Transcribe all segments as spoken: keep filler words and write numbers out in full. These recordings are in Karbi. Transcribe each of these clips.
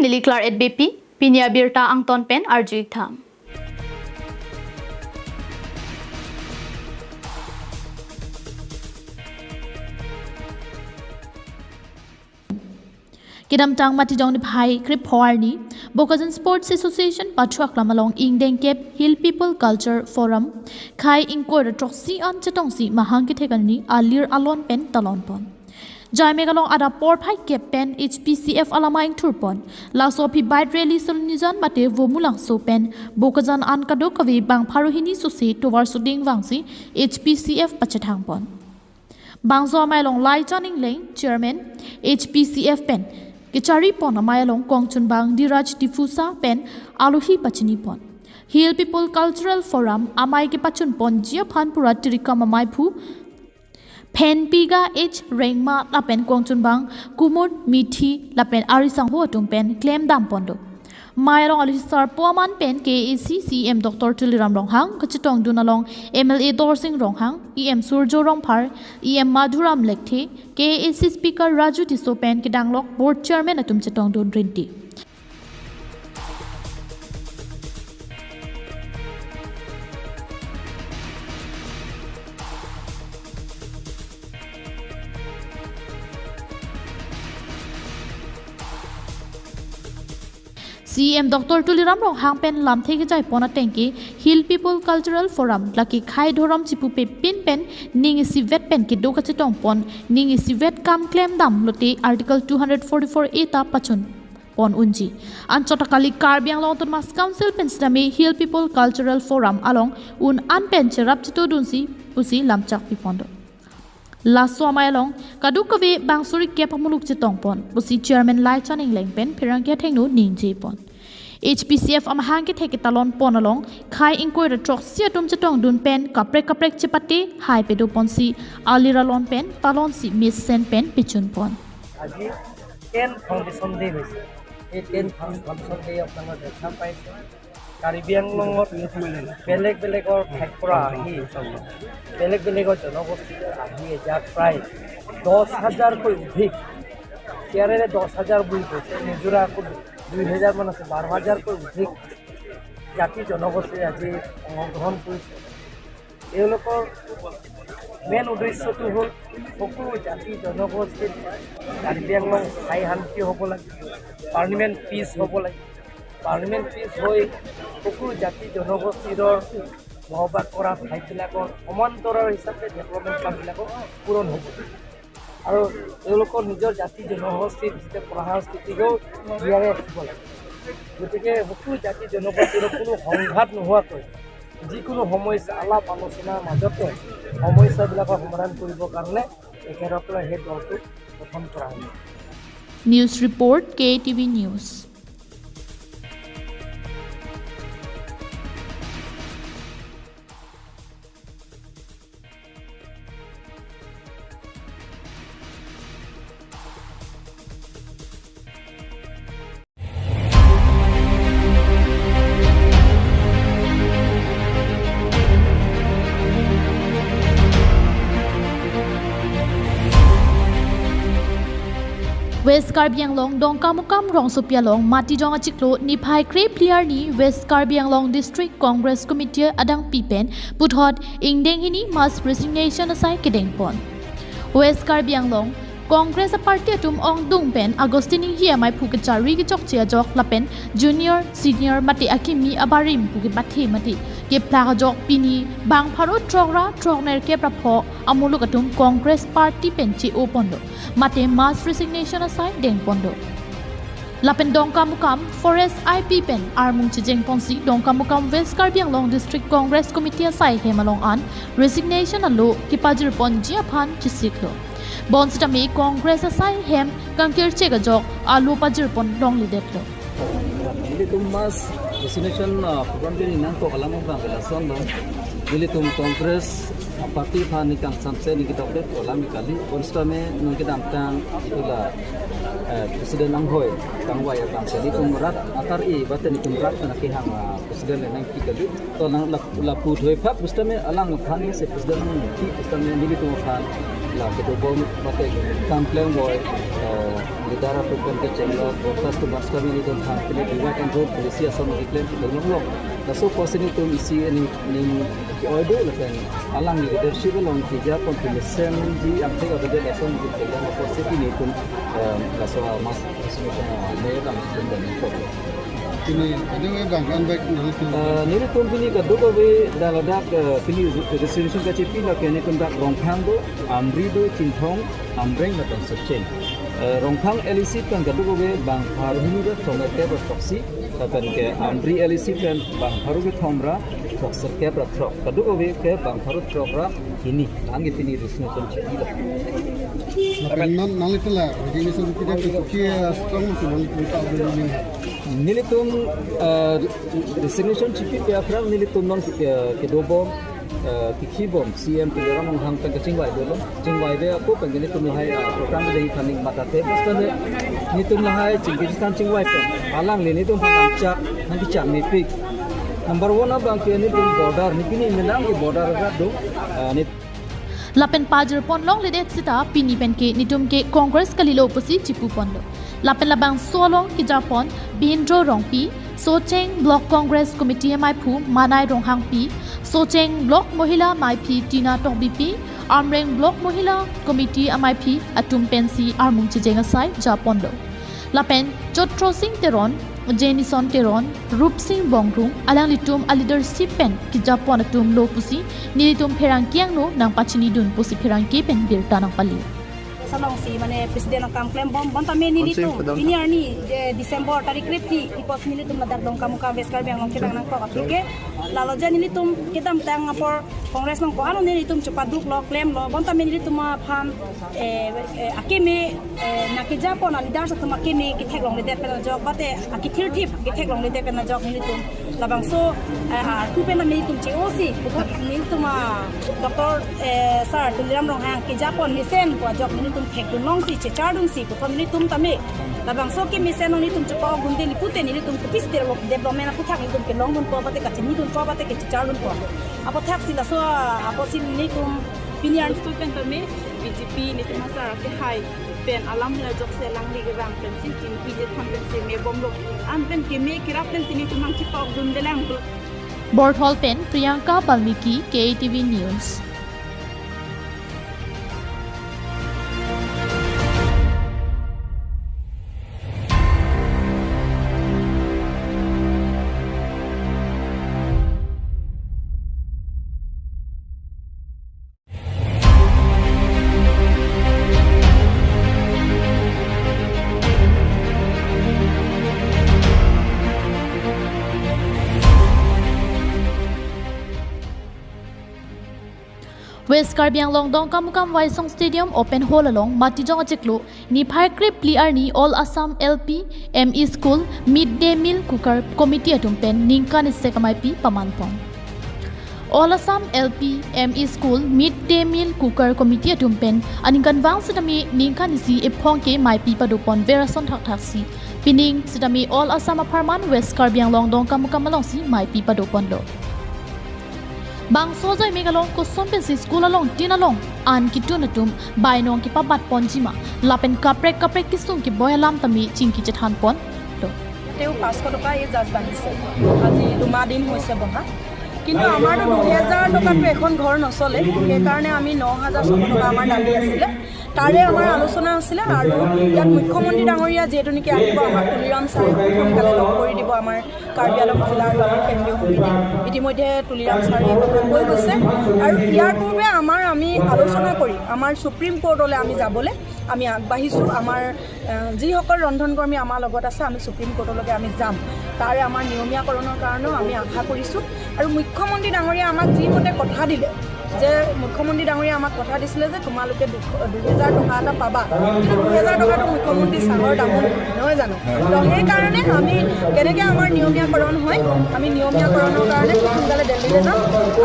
Neli Claret Beypi, pini abirta angton pen arju-ik tha. Kedamtang Matijong niphai krepho arni, Bokajan Sports Association pathu aklam along ingdeng kep Hill People Culture Forum khei ingkoi ra throksi an chetongsi mahang kethek arni alir alon pen talon pon. Jaimek along adap porphai kep pen H P C F alama ingthur pon. Laso aphi bike rally Solonijan mate Vomulangso pen Bokajan an kadokave bang pharo hini sose tovar soding vangsi H P C F pachethang pon. Bangso amei along Laichan Engleng, Chairman, H P C F pen kechari pon amei along kongchunbang Diraj Difusa pen alohi pachini pon. Hill People Cultural Forum amei kepachun ponji aphan pura tirikam ameiphu Phenpiga H Rengma lapen kongchunbang Kumud Mithi lapen ari sangho atum pen klemdam pon do. Amei along alohi sarpo aman pen K A A C C E M Doctor Tuliram Ronghang, kachetongdun along M L A Dorsing Ronghang, E M Surjya Rongphar, E M Madhuram Lekthe, K A A C Speaker Raju Tisso pen kedanglok Board Chairman atum chetongdun rinti. C E M Doctor Tuliram Ronghang pen lamthe kejai pon ateng ke Hill People Cultural Forum lake khei dhorom chipupe pin pen ning isivet pen kedo kachetong pon, ning isivet kam klemdam lote Article two hundred forty-four A ta pachun pon unji. Anchot ta kali Karbi Anglong Autonomous Council pen sitame Hill People Cultural Forum along un an pen cherap chetodunsi pusi lamchak pi pon do. Laso amei along kadokave bang suri kep amuluk chetong pon pusi Chairman Laichan Engleng pen pherangke athengno ningje pon. H P C F amahang kethek ketalon pon along khei ingkoi ra throksi atum chetongdun pen kaprek kaprek chepate hai pedo ponsi alir alon pen talonsi mesen pen pechun pon. আজি ten foundation day হৈছে। এই ten foundation day আপোনালোকে দেখা পাইছে, কাৰ্বি আংলঙত বেলেগ বেলেগৰ ঠাইৰ পৰা আহি, বেলেগ বেলেগৰ জনগোষ্ঠীৰ পৰা আহি এজাক প্ৰায় দহ হাজাৰকৈ অধিক, ইয়াৰে দহ হাজাৰ বুলি কৈছে, নিজৰা আকৌ দুই হাজাৰমান আছে, বাৰ হাজাৰকৈ অধিক জাতি জনগোষ্ঠীয়ে আজি অংশগ্ৰহণ কৰিছে। তেওঁলোকৰ মেইন উদ্দেশ্যটো হ'ল সকলো জাতি জনগোষ্ঠীৰ কাৰ্বি আংলং স্থায়ী শান্তি হ'ব লাগে, পাৰ্মানেণ্ট পিচ হ'ব লাগে। পাৰ্মানেণ্ট পিচ হৈ সকলো জাতি জনগোষ্ঠীৰ বসবাস কৰা ঠাইবিলাকৰ সমান্তৰাল হিচাপে ডেভেলপমেণ্ট কামবিলাকো পূৰণ হ'ব আৰু তেওঁলোকৰ নিজৰ জাতি জনগোষ্ঠীৰ যিটো কলা সংস্কৃতিকো জীয়াই ৰাখিব লাগে। গতিকে সকলো জাতি জনগোষ্ঠীৰ কোনো সংঘাত নোহোৱাকৈ যিকোনো সমস্যা আলাপ আলোচনাৰ মাজতে সমস্যাবিলাকৰ সমাধান কৰিবৰ কাৰণে তেখেতসকলে সেই দলটো গঠন কৰা হৈছে। News report, K T V News. West Karbi Anglong Dongkamukam rongsopi along Matijong achiklo niphai krephli arni West Karbi Anglong District Congress Committee adangpi pen puthot ingdeng hini mass resignation asai kedeng pon. West Karbi Anglong Congress aparty atum ongdung pen Augustine Enghee ameiphu kechari kechokche ajok lapen junior, senior mate akimi abarim pu kebathe mate keplak ajok pini bang pharo throk ra throk nerkep ra pho amuluk atum Congress party pen che-o pon do mate mass resignation asai deng pon do. Lapen Dongkamukam Forest I P pen armung chejeng ponsi Dongkamukam West Karbi Anglong District Congress Committee asai hem along an resignation alo kepajir ponji aphan chesiklo. Bonsitame Congress asai hem kangkirchek ajok alo pajir pon longledetlo. Nelitum mass resignation, ah, program pini nangkok alam abang ke lason lo. Nelitum Congress, ah, party aphan neli kangsamse neli kedokdet alam kali. Bonsitame nung kedamtang itulah, eh, President Anghoi kangvai atamsi nelitum rat atar-i, bate nelitum rat kena kehang, ah, President le nangpi kali. To nang lap-, lapu thoi phak pusitame alang aphan si president nangpi pusitame nelitum aphan la kedobom mate kam klem boi, eh, leader atum pen kecheng lo, broadcast to mass kami nelitum aphan pini divide and rule policy ason nelitum klem kita long long. Laso apotsi nelitum isi ning ning ke-oi do lapen alang leadership along kejapon kemesen ji angthek ave lason nelitum klem apotsi nelitum, eh, laso mass Pini, ado e bang an bag nelitum. Eh, nelitum pini kadokave dak ladak, eh, pini resignation kachepi lake nelitum dak Rongphang do, Amri do, Chinthong, Amreng lapen Socheng. Eh, Rongphang L A C pen kadokave bang pharo hini ra throksi, lapen ke Amri L A C pen bang pharo kethom ra throksi kep ra throk. Kadokave ke bang pharo throk ra hini, anke pini resignation chepi lo. Lapen non, nanglitum la resignation kita ke kuchi strong si nanglitum ta beli. Nelitum, eh, resignation chepi aphrang nelitum non, eh, kedobom, eh, kekhibom C M Tuliram Ronghang pen kachingvai dolo. Chingvai de ako pen nelitum lahai, eh, program de thaning mata te. Bas kan nelitum lahai chingki chethan chingvai pen alangli nelitum aphan nangchak, nangkechak mepik. Number one abang ke nelitum border, ne pini menang ke border rat do, eh, ne Lapen pajirpon longledet seta pini pen ke nelitum ke Congress kalilo pusi chipuponlo. Lapen labangso along kejapon Bindro Rongpi, Socheng Block Congress Committee amaiphu Manai Ronghangpi, Socheng Block Mohila amaiphi Tina Tokbipi, Amreng Block Mohila Committee amaiphi atum pensi armung chejeng asai japonlo. Lapen Chotro Sing Teron, Jenison Teron, Rup Sing Bongrung, alanglitum a leadership pen kejapon atum lo pusi nelitum pherangke angno nangpachinidun pusi pherangke pen birta nangpali. Salong si mane president akam klembom bonta me nelitum Konsing pedang ini arni, eh, December tarik krephi ipos nelitum ladak Dongkamukam West Karbi Anglong kedang nangkok aphi ke lalo je nelitum kedamtang apor Congress nangkok ano nelitum chepaduklo klemlo bonta me nelitum aphan, eh, eh, akeme, eh, nangkejapon a leaders atum akeme ketheklongledet pen ajok mate akethirthip ketheklongledet pen ajok nelitum labangso, eh, arpu pen nelitum che-o si puthot nelitum a Doctor, eh, Sir Tuliram Ronghang kejapon mesen pu ajok nelitum thekdun longsi chechardun si puthot nelitum tame labangso kemesen nelitum chepa-ok dunde li pute nelitum kopisi develop-, development aputhak nelitum kelongdunpo mate kachinidunpo mate kechechardunpo. Apothaksi laso, ah, apotsi nelitum pini an- Laso pen tame B J P nelitum asar kehai pen alam la jokse alangli kerang pensi chingki chethan pensi mebomlo. An pen keme kerap pensi nelitum nangchepa-ok dunde lang. Borthol pen Priyanka Balmiki, K A T V News. West Karbi Anglong Dongkamukam Waisong Stadium Open Hall along Matijong achiklo niphai krepli arni All Assam L P M E School Mid Day Meal Cooker Committee atum pen ningkan isi amaipi pamanpon. All Assam L P M E School Mid Day Meal Cooker Committee atum pen aningkanvang sitame ningkan isi ephong ke maipi padopon verason thakthaksi. Pining sitame All Assam apharman West Karbi Anglong Dongkamukam alongsi maipi padoponlo. Bangso ajoine along koson pensi school along tin along an kitun atum bainong kepabatponjima lapen kaprek kaprek kesung keboi alam tame chingki chethanponlo. তেও পাঁচশ টকা এই জাজ বান্ধিছে। আজি দুমাহ দিন হৈছে বহা, কিন্তু আমাৰতো দুহেজাৰ টকাততো এখন ঘৰ নচলে। সেইকাৰণে আমি ন হাজাৰ ছশ টকা আমাৰ দাবী আছিলে, তাৰে আমাৰ আলোচনা আছিলে। আৰু ইয়াত মুখ্যমন্ত্ৰী ডাঙৰীয়া যিহেতু নেকি আহিব, আমাৰ তুলিৰাম ছাৰে সোনকালে লগ কৰি দিব আমাৰ কাৰ্বি আংলং জিলাৰ কেন্দ্ৰীয় সমিতি। ইতিমধ্যে তুলিৰাম ছাৰে এই কথা কৈ গৈছে। আৰু ইয়াৰ পূৰ্বে আমাৰ, আমি আলোচনা কৰি আমাৰ ছুপ্ৰিম কোৰ্টলৈ আমি যাবলৈ আমি আগবাঢ়িছোঁ। আমাৰ, আহ, যিসকল ৰন্ধনকৰ্মী আমাৰ লগত আছে, আমি ছুপ্ৰিম কোৰ্টলৈকে আমি যাম। তাৰে আমাৰ নিয়মীয়াকৰণৰ কাৰণেও আমি আশা কৰিছোঁ। আৰু মুখ্যমন্ত্ৰী ডাঙৰীয়া আমাক যিমতে কথা দিলে, যে মুখ্যমন্ত্ৰী ডাঙৰীয়া আমাক কথা দিছিলে যে তোমালোকে দুশ, দুহেজাৰ টকা এটা পাবা, কিন্তু দুহেজাৰ টকাটো মুখ্যমন্ত্ৰী চাহৰ দামো নহয়, নহয় জানো? তো সেইকাৰণে আমি কেনেকৈ আমাৰ নিয়মীয়াকৰণ হয়, আমি নিয়মীয়াকৰণৰ কাৰণে খুব সোনকালে দিল্লীলৈ যাম।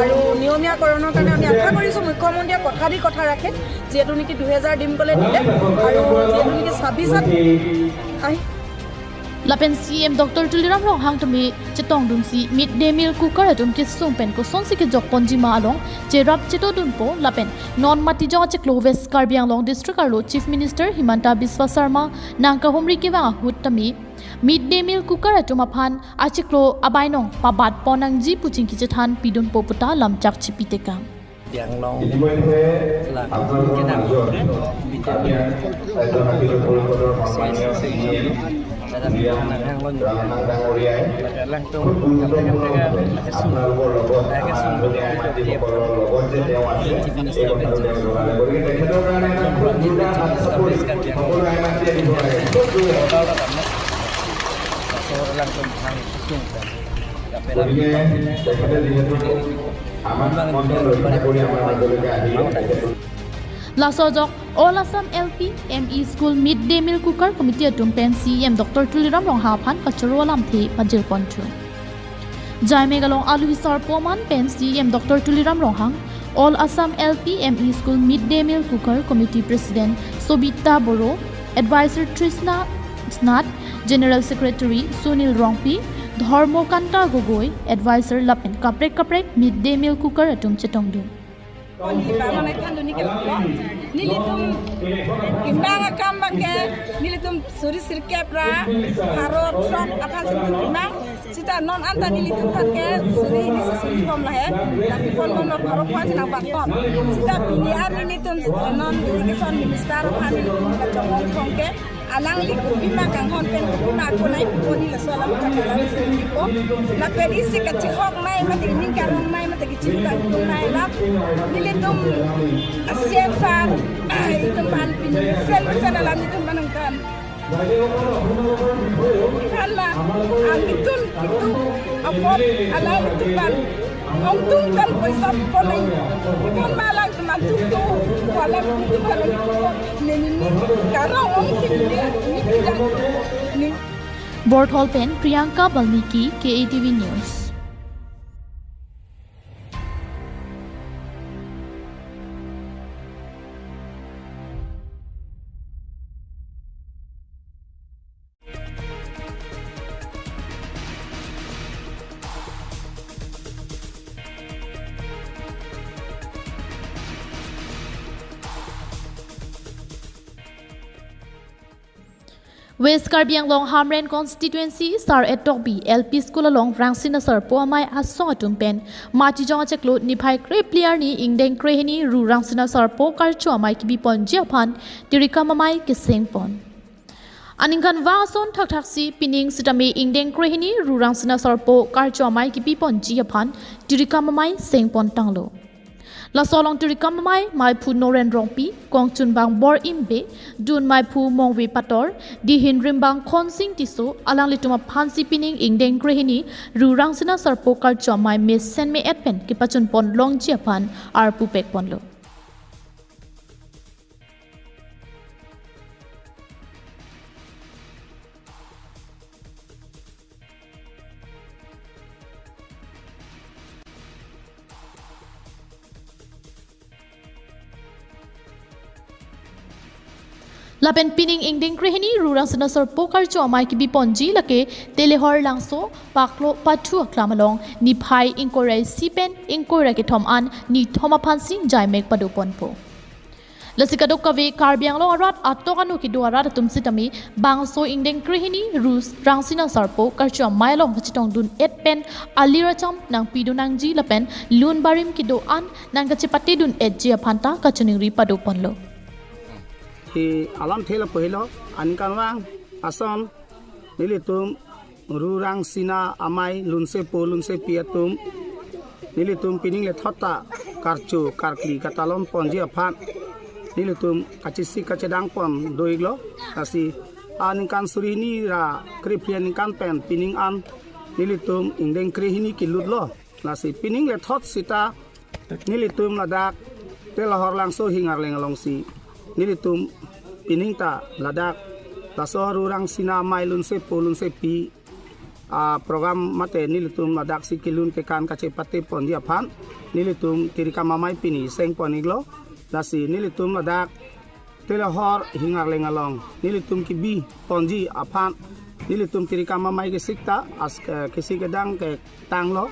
আৰু নিয়মীয়াকৰণৰ কাৰণে আমি আশা কৰিছোঁ মুখ্যমন্ত্ৰীয়ে কথা দি কথা ৰাখে, যিহেতু নেকি দুহেজাৰ দিম ক'লে দিলে, আৰু যিহেতু নেকি ছাব্বিছত আহি Lapen C E M Doctor Tuliram Ronghang tame chetongdunsi mid day meal cooker atum kesung pen kosonsi kejok ponji ma along cherap chetongdunpo lapen non Matijong achiklo West Karbi Anglong District arlo Chief Minister Himanta Biswa Sarma nangkahumri kevang ahut tame mid day meal cooker atum aphan achiklo abainong pabat pon nangji pu chingki chethan pidunpo puta lamchak chipitekang. Karbi Anglong ইতিমধ্যে la আপোনালোকৰ kenang মাজত B J P Karbi আং-, ৰাজ্য হাবিৰ পৰিষদৰ সন্মানীয় চি E M Tuliram Ronghang ডাঙৰীয়াই খুব গুৰুত্বপূৰ্ণ আপোনালোকৰ লগত, আমাৰ আদৰণীয় আইমাতৃসকলৰ লগত যে তেওঁ আছে, এই কথাটো তেওঁ জনালে। গতিকে তেখেতৰ কাৰণে এটা খুব জোৰদাৰ হাত চাপৰি সকলো আইমাতৃয়ে দিব লাগে। খুব জোৰে। Laso lang tum hang kusung kan. Gotike তেখেতে যিহেতু আমাক মঞ্চত ৰক্ষা কৰি আমাৰ মাজলৈকে আহিলে, তেখেতক Laso ajok All Assam L P M E School Mid Day Meal Cooker Committee atum pen C E M Doctor Tuliram Ronghang aphan kachoro alamthe pajirponthu. Jaimek along alu hisar poman pen C E M Doctor Tuliram Ronghang, All Assam L P M E School Mid Day Meal Cooker Committee President Sobita Boro, Advisor Trishna Snath, General Secretary Sunil Rongpi, Dharmokanta Gogoi, Advisor lapen kaprek kaprek Mid Day Meal Cooker atum chetongdun. Pon hi pa manai than duni ke lo. Nelitum imbang akam bangke, nelitum suri sirkep ra, pharo throk aphan si nelitum imbang. Sita non anta nelitum aphan ke suri hini si suri bom lahai. Tapi pon bom lo pharo pon si nangbat pon. Sita pini arni nelitum, eh, non Education Minister aphan nelitum kachongong thong ke. Alangli kopima kanghon pen kopima konai pipo, neli laso alam kakalang si pipo. Lapen isi kachihok mai mate ining karong mai mate kiching kangkung mai alam. Nelitum asem sar, itum aphan pini sen sen alam itum manang kan. Ikan ma, ang itum, itum, apot, alam itum aphan. Hong tung kan poisa poleng. Ikan ma lang teman tung tung. Kuala tung tung kan. Nini karong ong si nini, nini bilang. Ni. Borthol pen Priyanka Balmiki, K A T V News. West Karbi Anglong Hamren Constituency Sar Etokbi L P School along Rangsina Sarpo Amei asong atum pen Matijong achiklo niphai krephli arni ingdeng krehini Ru Rangsina Sarpo Karcho Amei kibiponji aphan tirikam amei kesengpon. Aningkanvang ason thakthaksi pining sitame ingdeng krehini Ru Rangsina Sarpo Karcho Amei kibiponji aphan tirikam amei sengpon tanglo. Laso along tirikam amei maiphu Noren Rongpi, kongchunbang Bor Imbe, dun maiphu Mongve Pator, dihin rimbang Khonsing Tisso, alanglitum aphansi pining ingdeng krehini Ru Rangsina Sarpo Karcho Amei mesen me-et pen kepachunpon longji aphan arpu pekponlo. Lapen pining ingdeng krehini Ru Rangsina Sarpo Karcho Amei kibiponji lake Telehor Langso Paklo Pathu Aklam along niphai ingkoi ra isi pen ingkoi ra kethom an nithom aphansi jaimek padoponpo. Lasi kadokave Karbi Anglong arat atok anu kedo arat atum sitame bangso ingdeng krehini Ru Rangsina Sarpo Karcho Amei along kachetongdun-et pen alir acham nangpidun nangji lapen lun barim kedo an nangkachepatedun-etji aphan ta kachiningri padoponlo. Hi alamthe lapu helo, aningkanvang ason nelitum Ru Rangsina Amei lunsepo lunsepi atum nelitum pining lethot ta karcho karkli katalonponji aphan nelitum kachesik kachedangpon do-iklo. Lasi aningkan suri hini ra krephli aningkan pen pining an nelitum ingdeng krehini kelutlo. Lasi pining lethot sita nelitum ladak Telehor Langso Hingarleng alongsi nelitum pining ta ladak laso Ru Rangsina Amei lunsepo lunsepi a-program mate nelitum ladaksi kelun kekan kachepateponji aphan nelitum tirikam amei pini sengpon-iklo. Lasi nelitum ladak Telehor Hingarleng along nelitum kibiponji aphan Nelitum Tirikam Amei kesik ta as, eh, kesik kedang ketanglo.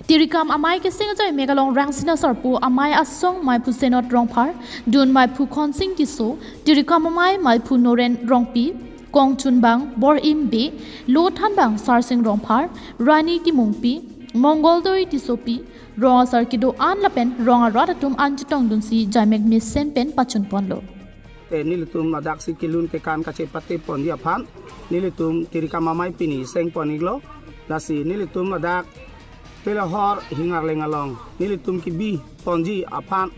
Tirikam Amei keseng ajoi mek along Rangsina Sarpo, Amei asong Maiphu Senot Rongphar, Dun Maiphu Khonsing Tisso, Tirikam Amei Maiphu Noren Rongpi, Kongchunbang Bor-im Bey, Lothanbang Sarsing Rongphar, Rani Timungpi, Mongoldoi Tissopi, rong asar kedo-an lapen rong arat atum an chetongdunsi jaimek mesen pen pachunponlo. Eh, nelitum ladaksi kelun kekan kachepate ponji aphan nelitum Tirikam Amei pini sengpon-iklo. Lasi nelitum ladak Pelahor Hingarleng along nelitum kebi ponji aphan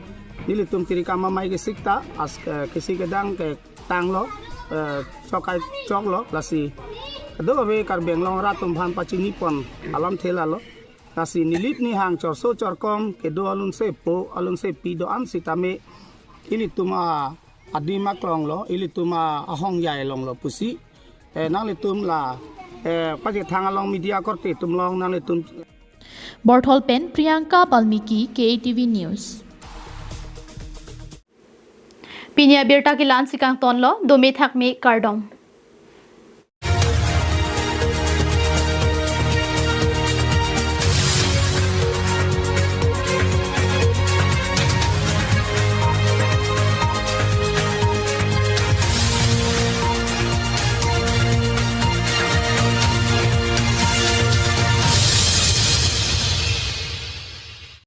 nelitum Tirikam Amei kesik ta as, eh, kesik kedang ketanglo, eh, chokai choklo. Lasi kadokave Karbi Anglong arat atum aphan pachinipon alamthe lalo. Lasi nelip nehang chorso chorkong kedo alunsepo alunsepi do-an sitame ilitum a adim aklonglo, ilitum a ahongjai longlo pusi, eh, nanglitum la, eh, pachethang along media korte atum along nanglitum. Borthol pen Priyanka Balmiki, K A T V News. Pini abirta ke la-ansi kangtonlo, dome thakme, kardom.